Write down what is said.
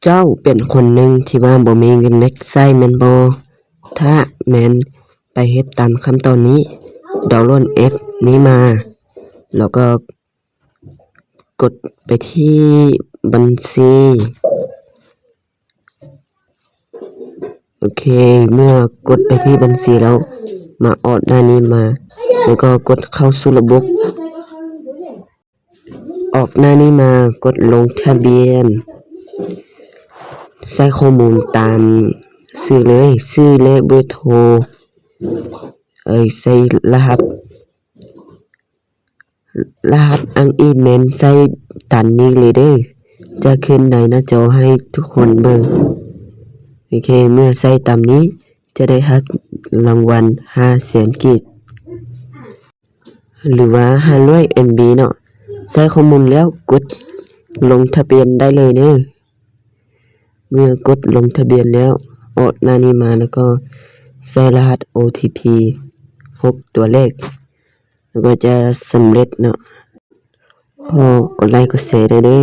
ເຈົ້າເປັນຄົນໜຶ່ງທີ່ວ່າບໍ່ມີເງິນໃນແອັບໃຊ້ແມ່ນບໍ່? ຖ້າແມ່ນ, ໄປເຮັດຕາມຂັ້ນຕອນນີ້, ດາວໂຫຼດແອັບນີ້ມາ ແລ້ວກໍກົດໄປທີ່ບັນຊີ. ໂອເຄ, ເມື່ອກົດໄປທີ່ບັນຊີແລ້ວ, ມາອອກໜ້ານີ້ມາ ແລ້ວກໍກົດເຂົ້າສູ່ລະບົບ. ອອກໜ້ານີ້ມາ, ກົດລົງທະບຽນ. ໃສ່ຂໍ້ມູນຕາມຊື່ເລີຍ, ຊື່ ແລະ ເບີໂທ. ເອີ, ໃສ່ລະຫັດ, ລະຫັດອ້າງອີງແມ່ນໃສ່ຕາມນີ້ເລີຍເດີ້, ຈະຂຶ້ນໃນໜ້າຈໍໃຫ້ທຸກຄົນເບິ່ງ. ໂອເຄ, ເມື່ອໃສ່ຕາມນີ້, ຈະໄດ້ຮັບລາງວັນຫ້າແສນກີບ ຫຼືວ່າຫ້າຮ້ອຍເອັມບີເນາະ. ໃສ່ຂໍ້ມູນແລ້ວ ກົດລົງທະບຽນໄດ້ເລີຍເດີ້. ເມື່ອກົດລົງທະບຽນແລ້ວ, ອອກໜ້ານີ້ມາ ແລ້ວກໍໃສ່ລະຫັດໂອທີພີຫົກຕົວແລກ, ແລ້ວກໍຈະສຳເລັດເນາະ. ຂໍກົດໄລກົດແຊໄດ້ເດີ້.